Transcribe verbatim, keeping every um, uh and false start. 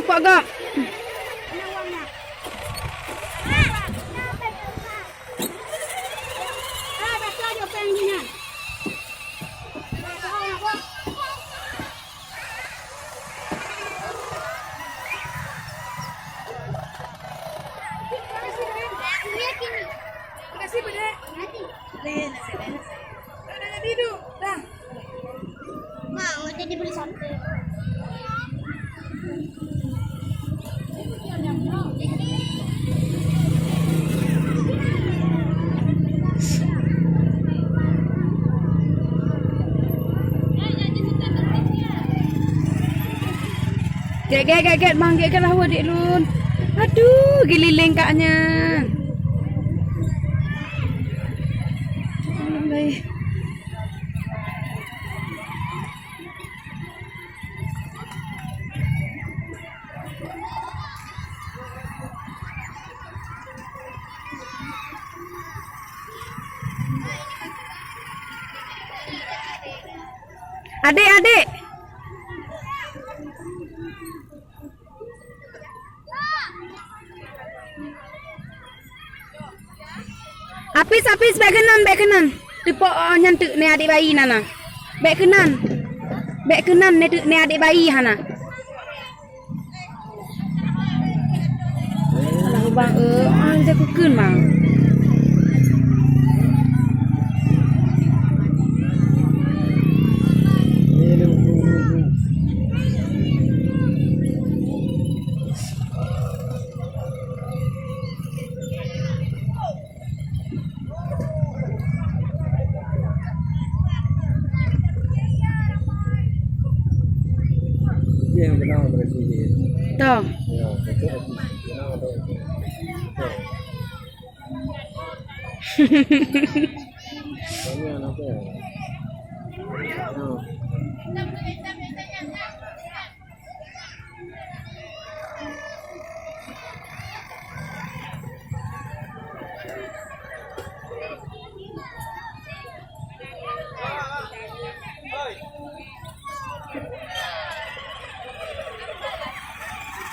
Pak Gak. Makasih, Bedek. Dah, dah jadi tu. Dah. Mak, mau jadi beli sate. Gét, gét, gét, gét, bang, gét, gét lah, wadék lôn. Aduh, geulileng kak nyan. Alah, baik. Adék, adék. Apis, apis, bék keunan, bék keunan. Teupok, oh, nyan teuk nè adék bayi nana. Bék keunan. Bék keunan nè teuk nè adék bayi hana. Alah, bang, eh, ah, jak kukheun, bang. Toh.